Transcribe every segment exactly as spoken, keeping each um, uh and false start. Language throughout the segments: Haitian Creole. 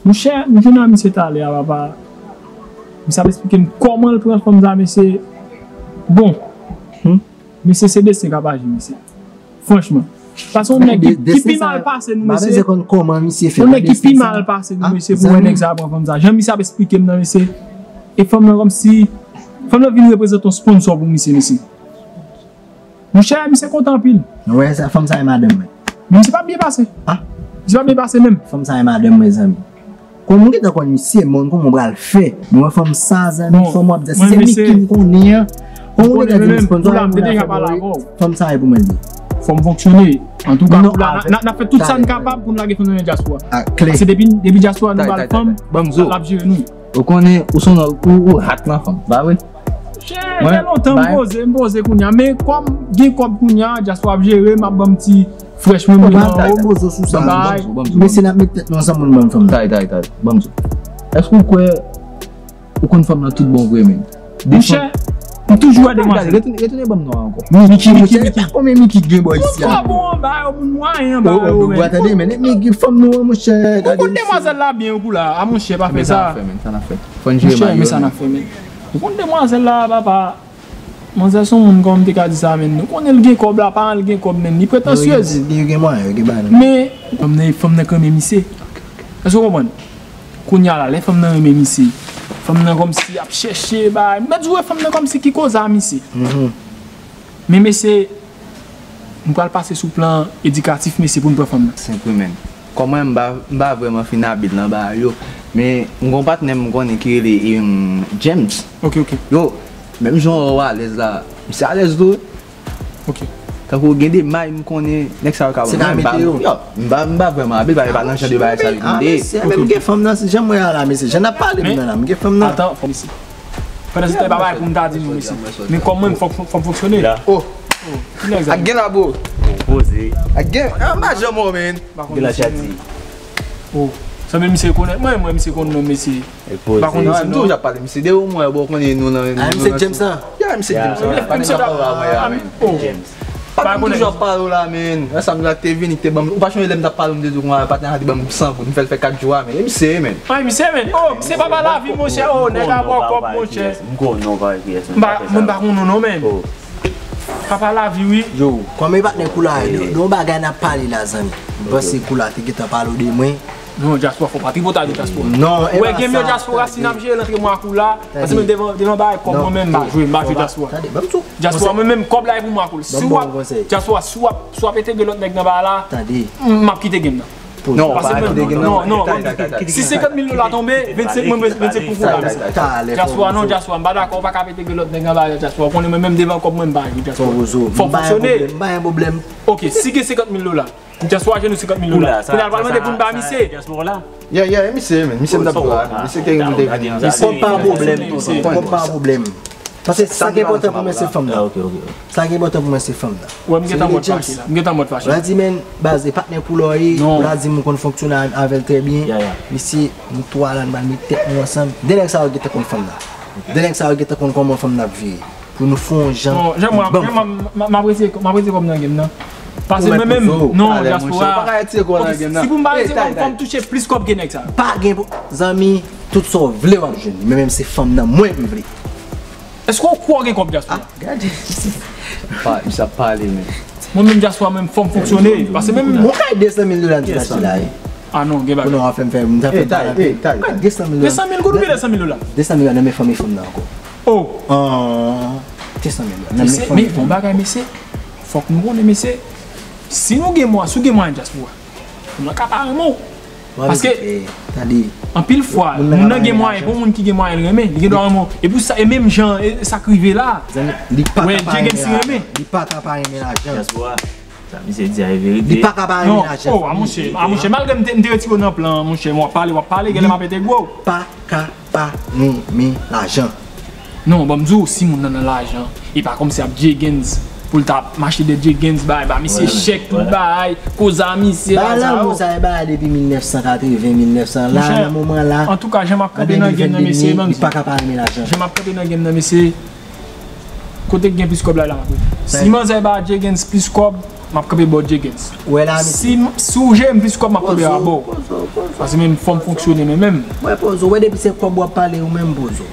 Monchè, m jwenn ak misye talè a, papa. Misye ap esplike m kòman l pran fanm sa, mesye. Bon, hmm? Mesye, se desten k ap aji, mesye. Franchman. Paske yon nèg ki, ki pi mal pase nou, mesye. Yon nèg ki pi mal pase nou, mesye, pou wè nèg sa pran fanm sa. Jan misye ap esplike m nan, mesye. E fanm nan kòmsi, fanm nan vin reprezante yon sponsò pou misye, mesye. Monchè, misye kontan anpil. Ou wè sa, fanm sa e madanm mwen. Men misye pa byen pase. Ah? Misye pa byen pase menm. Fanm sa e madanm mwen, zanmi. Kòman ou gentan konn misye, moun, kòman ou pral fè? Mwen wè fanm sa, zanmi, fanm w ap di, se Miki m konnen an. Kòman ou gentan di misye fanm sa e pou mwen li? Fò m fonksyone. Antouka, n ap fè tout sa n kapab pou n lage fanm nan nan dyaspora. Paske depi, depi dyaspora nou ba l fanm, l ap jere nou. Ou konnen, ou se yon nèg, ou, ou hot nan fanm, pa vre? Chè, fè lontan m poze, m poze kounye a. Men kòm gen kòb kounye a, dyaspora ap jere, m ap ban m ti frèch mwen mwen nan ou. Poze sou sa. Mesye, n ap met tèt nou ansanm pou n ban m fanm nan. Tay, tay, tay. Ban m di w. Èske ou kwè ou konn fanm nan tout bon vre, men? Monchè, m toujou wè demwazèl. Retounen, retounen ban m non an ankò. Miki, Miki, Miki. Konbyen Miki ki gen bò isi a? Moun twò bon anba yo, moun mwayen anba yo, men. Tande, men, men gen fanm nou an, monchè. Ou konn demwazèl la byen, ou kou la. A, monchè, pa fè sa. Sa n ap fè, men, sa n ap fè. Fò n jere bagay yo, men. Ou konn demwazèl la, papa. Manzè se yon moun, kòman m te ka di sa, men. Nou konnen l gen kòb la, paran l gen kòb, men. Li pretansyez. Li gen mwayen, li gen bagay. Men fanm nan, fanm nan k renmen misye. Èske w konprann? Kounye a la, lè fanm nan renmen misye, fanm nan kòmsi ap chèche bagay. M mèt di w, fanm nan kòmsi ki koze a misye. Men mesye, m pral pase sou plan edikatif, mesye, pou n pran fanm nan. Senk wi, men. Kòm mwen, m pa, m pa vrèman fin abil nan bagay yo. Men m gen yon patnè m konnen ki rele, em, James. Ok, ok. Yo, menm jan w alèz la, misye alèz tou. Ok. Tankou gen de may m konnen nèg sa yo ka ban mwen, m pa, yo, m pa, m pa vrèman abil, pa, pa nan jan de bagay sa yo tande. Mesye, men m gen fanm nan, si jan m wè a la, mesye, jan n ap pale m nan la, m gen fanm nan. Atan, fò mesye. Pandan se tan, e pa bagay pou m ta di nou, mesye. Men kòm mwen, fòk, fòk m fonksyone. Oh. Ak gen la, bro. Poze. Ak gen, ah, m pa janm wè w, men. Gen la chati. Oh. Sa men misye konnen, mwen, mwen, misye konn non, mesye. E poze. Pa konn non, misye, m toujou ap pale misye. Depi mwen, bon, konnen nou nan, ah, misye James la? Ya, misye James la. Patnè m toujou ap pale w la, men. Patnè m toujou ap pale w la, men. Lè sa m la te vini, te ban m, ou pa chonje lè m t ap pale w, m te di w konsa, patnè a te ban m san goud, m fè l fè kat jou a, men. E misye, men. Ay, misye, men. Oh, misye papa lavi, monchè. Oh, nèg a bò kòb, monchè. M konn non, pa kiyès, men. M pa, mwen pa konn non, non, men. Papa lavi, wi. Yo, kòm e patnè kou la, de yon bagay n ap pale la, zanmi. M panse kou la te gentan pale w de mwen. Non, dyaspora, fò pa tripotay de dyaspora. Non, e pa sa. Ou wè game yo dyaspora, si n ap jere l antre mwen ak ou la, paske menm devan, devan bagay kòb mwen menm, m pa jwe, m pa jwe dyaspora. Tande, ban m tou. Dyaspora, mwen menm, kòb la e pou mwen ak ou. Si w ap, dyaspora, si w ap, si w ap entegre lòt nèg nan bagay la, m ap kite game nan. Non, pa kite game nan. Non, non, si senkant mil dola tonbe, vennsenk mwen, vennsenk pou kou la, mesye. Dyaspora, non, dyaspora, m pa dakò, ou pa ka entegre lòt nèg nan bagay la, dyaspora. Ou konnen mwen menm devan kòb mwen, m pa jwe dyaspora. Fò fonksyone. M pa gen pwoblèm, m pa gen pwoblèm. Ok, si gen senkant mil dola, dyaspora jwenn nou senkant mil dola. Kounye a l pral mande pou n ba misye. Yeah, yeah, e misye, men. Misye m t ap di w la. Misye te gen pou l te vini. Kòb pa yon pwoblèm, tonton. Kòb pa yon pwoblèm. Paske sa ki enpòtan pou mwen, se fanm nan. Sa ki enpòtan pou mwen, se fanm nan. Wè, m gentan mòd fache la. M gentan mòd fache. Ou la di, men, baz, e patnè kou la w ye, ou la di m ou konn fonksyone avè l trè byen. Misye, nou twa la, n pral met tèt nou ansanm. De nèg sa yo gentan konn fanm nan. De nèg sa yo gentan konn kòman fanm nan ap vire. Pou nou fè yon jan. Non, Jean, mwen, m, m apresye, m apresye kòm nan game nan. Paske mwen menm, non, dyaspora. Si pou m pa retire kòm, fò m touche plis kòb ke nèg sa. Pa gen, zanmi, tout sa w vle w ap jwenn. Men menm se fanm nan mwen m vle. Èske w kwè w gen kòb, dyaspora? Ah, gade. Pa, misye ap pale, men. Mwen menm dyaspora, menm fò m fonksyone. Paske menm. Mwen kay de san mil dola m te achte la, wi. Ah non, gen bagay. Pou nou fè m fè, m ta fè bagay. Kay de san mil dola. De san mil goud oubyen de san mil dola? De san mil dola nan men fanmi fanm nan ankò. Oh. Ah, te san mil dola. Nan men fanmi. Men bon bagay, mesye. Fòk nou konnen, mesye. Si nou gen mwa, si w gen mwayen dyaspora, moun nan ka pa renmen w. Paske, anpil fwa, moun nan gen mwayen, pou moun ki gen mwayen l renmen, li gen dwa renmen w. E pou sa, e menm jan, e sa k rive la. Li pa ka pa renmen lajan. Li pa ka pa renmen lajan. Dyaspora. Sa misye di a e verite. Li pa ka pa renmen lajan. Non, oh, a monchè, a monchè, malgre m te, m te retire w nan plan an, monchè, w ap pale, w ap pale, genlè m ap entegre w. Li pa ka pa renmen lajan. Non, ban m di w, si moun nan nan lajan, e pa kòmsi ap Jay Gens, pou l ta mache de Jay Gens, bay, ba misye chèk, tout bagay, koz a misye, bagay sa yo. Lanmou sa, e bagay depi mil nèf san katreven, mil nèf san, la, nan moman la, antouka, jan m ap kanpe nan game nan, mesye, ban m di w. Li pa ka pa renmen lajan. Jan m ap kanpe nan game nan, mesye, kote k gen plis kòb la, la m ap rete. Si manzè ba Jay Gens plis kòb, m ap kanpe bò Jay Gens. Wè la, mesye. Si, si w jere m plis kòb, m ap kanpe a bò w. Paske menm fò m fonksyone, men menm. Wè, Pozo, wè depi se kòb w ap pale, ou menm, Pozo.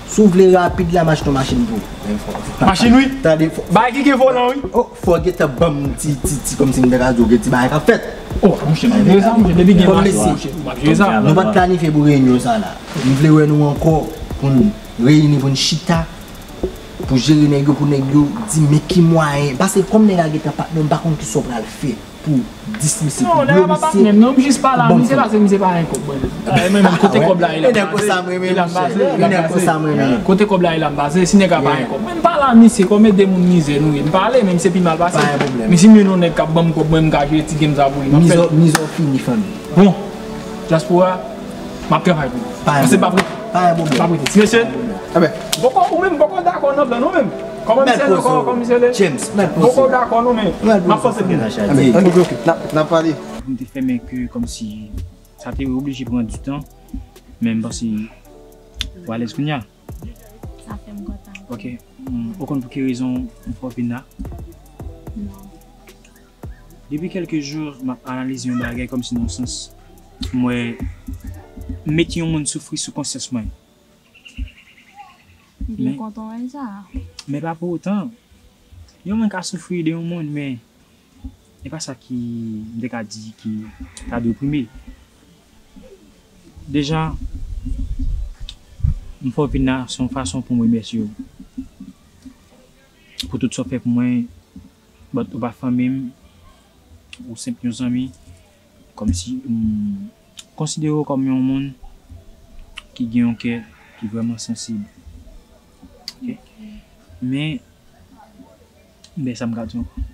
Si w vle rapid la, m achte yon machin pou ou. Men fò, fò, machin, wi. Tande, fò, bagay ki gen volan, wi. Oh, fò w gentan ban m ti, ti, ti, kòmsi m te ka di w gen ti bagay k ap fèt. Oh, monchè, m ap jere sa, monchè, depi gen machin, monchè, m ap jere sa. Nou pa t planifye pou reyinyon sa la. M vle wè nou ankò pou n reyini, pou n chita, pou jere nèg yo, pou nèg yo di men ki mwayen. Paske kòm nèg la gentan patnè, m pa konn kisa w pral fè pou dis misye, pou dwe misye. Non, nèg la pa patnè m, non, m jis pale a misye, paske misye pa gen kòb, mwen. Ah, mwen menm, kote kòb la, e la m baze, e la m baze, e la m baze. Nèg konsa m renmen. Kote kòb la, e la m baze, si nèg la pa gen kòb. Men m pale a misye, kòm e de moun mizè nou ye, m pale, men misye pi mal pase. Pa gen pwoblèm. Men si m jwenn yon nèg k ap ban m kòb, mwen, m ka jere ti game sa pou li, m ap fè l. Mizè w fini, fanmi. Bon, dyaspora, m ap travay pou li. Paske m p ap rete. Pa gen pwoblèm. M p ap rete. Ti mesye, enben, poko, ou menm, poko dakò nan plan nou menm. Kòman misye, kòman misye le? James, mèt poze. Poko dakò nou menm. M ap fòse pou nou. Ann, ok, ok. N ap, n ap pale. Pou m te fèmen ke kòmsi sa te oblije pran du tan, men m panse ou alèz kounye a. Sa fè m kontan. Ok. Hmm, ou konn pou ki rezon m fè w vin la? Non. Depi kèlke jou, m ap analize yon bagay kòmsi nan yon sans. M wè, m mete yon moun soufri sou konsyans mwen. M byen kontan wè sa. Men pa pou otan. Yon moun ka soufri de yon moun, men e pa sa ki, m te ka di ki ta dwe prime. Deja, m fè w vin la, se yon fason pou m remèsye w. Pou tout sa w fè pou mwen, but ou pa fanmi m, ou senp yon zanmi, kòmsi m konsidere w kòm yon moun ki gen yon kè ki vrèman sansib. Ok? Men, men sa m ka di w ankò.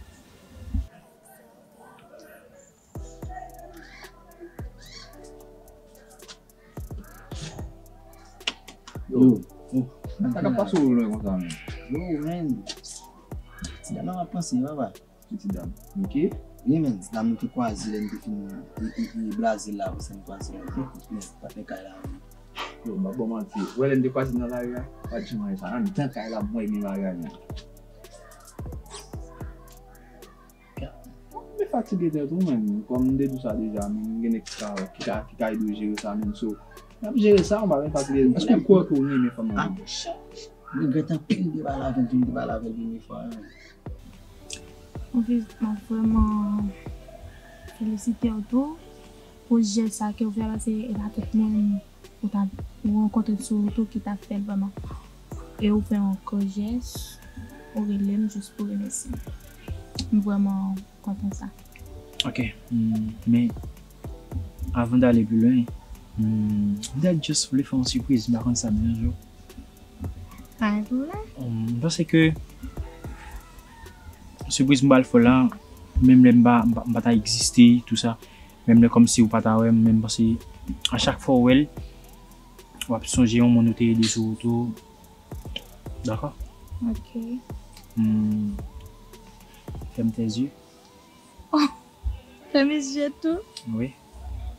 Yo, sa k ap pase w lwen konsa, menm? Yo, menm. Ti dam nan ap panse, papa. Ki ti dam? Niki? Wi, menm. Ti dam nou te kwaze lè n te fin, e, e, e, blaze la, ou sa n kwaze la, wi. Men, patnè kay la, wi. Yo, m pa ba w manti. Ou wè lè n te kwaze nan lari a, pa t janm anyen sa. Anndan kay la, m wè gen bagay, menm. Mwen fatige tèt ou, menm. Kòm m te di w sa deja, menm, gen nèg ki ka, ki ka, ki ka ede w jere sa, menm, so, n ap jere sa, ou pa menm fatige. Èske w kwè ke w renmen fanm nan tou? Mwen regrèt anpil de pale avè l, de pale avè l premye fwa, menm. Anfèt, m ap vrèman felisite w tou pou jès sa ke w fè, paske e pa tout moun ou ta, ou rankontre sou wout ou ki ta fè l vrèman. E ou fè yon gwo jès, ou rele m jis pou remèsye m. M vrèman kontan sa. Ok, hmm, men avan dale pi lwen, hmm, m ta just vle fè yon sipriz, m pa konn sa m jan jou. Pa gen pwoblèm. Hmm, m panse ke sipriz m pral fè w la, menm lè m pa, m pa, m pa ta egziste, tou sa, menm lè kòmsi ou pa ta wè m, men m panse a chak fwa w wè l, w ap sonje yon moun ou te ede sou wout ou. Dakò? Ok. Hmm. Ferme tes yeux. Oh! Ferme tes yeux tou? Wi.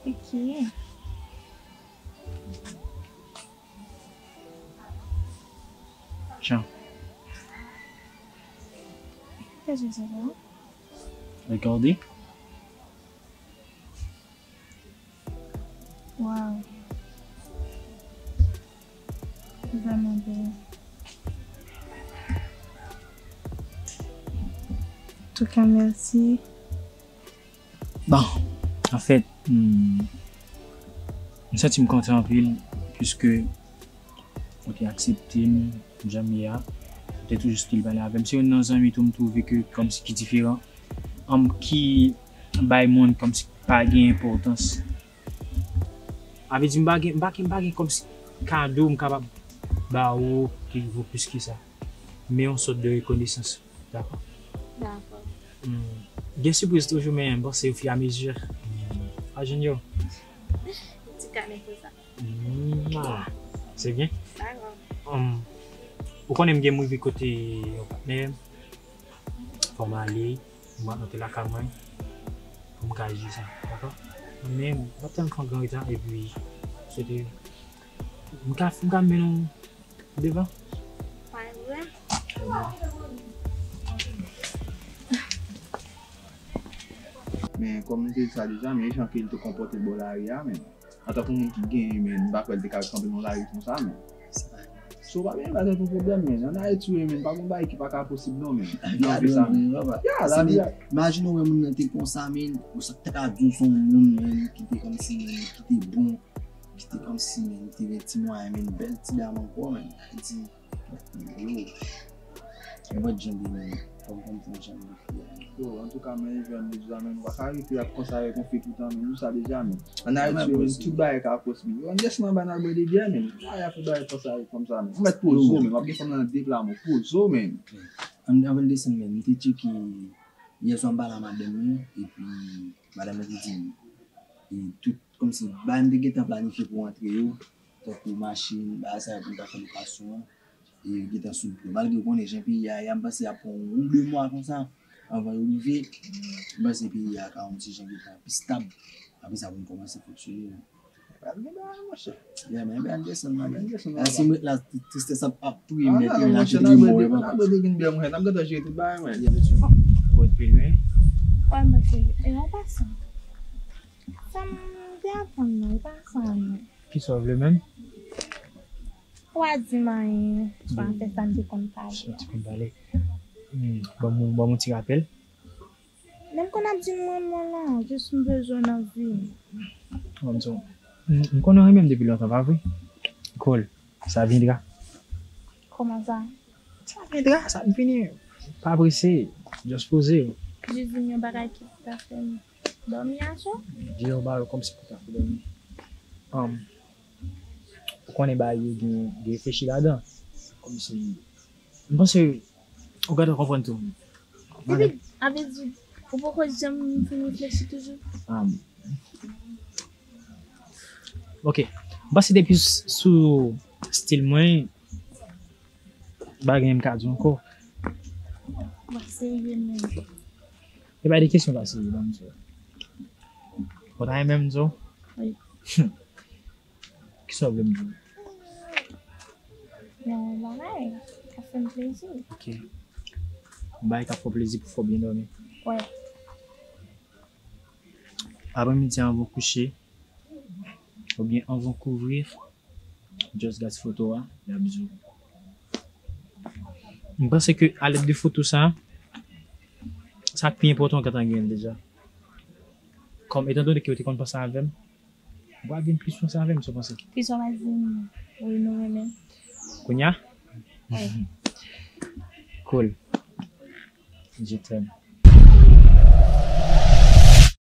Ok. Jan. Kisa se sa? Regardez. Wow. Vrèman bèl. Antouka, mèsi. Bon, anfèt, hmm, m santi m kontan anpil, piske ou te aksepte m jan m ye a. Ou te toujou still pale avè m. Se youn nan zanmi tou m twouve ke kòmsi ki diferan. Anm, ki bay moun kòmsi pa gen enpòtans. A vle di, m pa gen, m pa gen, m pa gen kòmsi kado m kapab ba ou ki vo plis ke sa. Men yon sòt de rekonesans. Dakò? Dakò. Gen sipriz toujou, men m panse ofiyamizi a jwenn yo. Ti kane pou sa. Mwa. Se byen. Dakò. Um, ou konnen m gen m rive kote yon patnè, fò m ale, m ap monte lakay mwen, pou m ka jere sa, dakò? Men, m ap tann pran gran reta, epi, se te, m ka, m ka mennen w devan. Pa gen pwoblèm. Men, kòm m te di sa deja, men jan ke l te konpòte l bò lari a, men, antanke moun ki genyen, men, m pa kwè l te ka kanpe nan lari konsa, men. So, pa gen bagay pou pwoblèm, men. Ann Ayiti, wi, men, pa gen bagay ki pa ka posib, non, men. Nan vi sa, men. Ya, lavi a. Imajine w wè moun nan te konsa, men, ou sa t ka di w se yon moun, men, ki te kòmsi, men, ki te bon, ki te kòmsi, men, te gen ti mwayen, men, bèl ti dam ankò, men. Sa vle di, yo, mwen pa t janm vini, fò m konn fè yon janm de fi a. Yo, antouka, men, Ivan, deja, men, ou pa ka rete ap konsa avèk yon fi toutan, men, nou sa deja, men. Ann Ayiti, men, tout bagay ka posib. Yo, ann desann anba nan bwè de byè, men. Ay, ap fè bagay konsa, konsa, men. Ou mèt poze w, men. W ap gen fanm nan de pla, men. Poze w, men. Ann, anvan n desann, men, m te tcheke yè swa m pale a madanm mwen, epi madanm mwen te di m, e tout, kòmsi, bagay m te gentan planifye pou antre yo, tankou machin, bagay sa yo pou m ta fè lokasyon an, e yo gentan sou l tou. Malgre ou konnen jan peyi a ye a, m panse y ap pran yon de mwa konsa anvan yo rive. M panse peyi a ka yon ti jan gentan pi stab. Apre sa, pou n kòmanse fonksyone. Pral gen bagay, monchè. Ya, men, ben, Anderson, man. Anderson, si m ret la, tristès ap, ap touye m, monchè, n ap rete, n ap rete gen byen, monchè. N ap gentan jere tout bagay, mwen. Ou ret pi lwen? Wè, monchè. E an pasan, sa m te aprann nan, e pa sa, non. Kisa w vle menm? Ou pa di m anyen, ou pa fè sa m te konn pale. Sa m te konn pale. Hmm, ban m, ban m yon ti rapèl. Men m konn ap di m renmen w la, jis m bezwen w nan vi m. Ban m di w, m, m konn w renmen m depi lontan, pa vre? Cool, sa viendra. Kòman sa? Sa viendra, sa ap vini. Pa prese, just poze w. Jis di m yon bagay ki pou ta fè m dòmi aswè? Di yon bagay kòmsi pou ta fè dòmi. Um, Ou konnen bagay yo gen, gen reflechi ladan. Kòmsi, m panse ou gentan konprann tou. Epi, a vle di, ou poko janm fin reflechi toujou? Um, ok. M panse depi s-, sou stil mwen, pa gen m ka di ankò. Mwen serye menm. E pa de kesyon pa serye, ban m di w. Ou ta renmen m di w? Wi. Kisa w vle m di w? Yon bagay k ap fè m plezi. Ok. Yon bagay k ap fè w plezi pou fè w byen dòmi. Wè. Aprè midi anvan w kouche, oubyen anvan w kouvri, just gad foto a, y ap di w. M panse ke alèd de foto sa, sa k pi enpòtan w gentan genyen l deja. Kòm, etandone ke w te konn panse avè m, w ap vin plis panse avè m, sa w panse? Kisa w va di m? Wi, nou renmen. Kounye a? Wi. Cool. Je t'aime.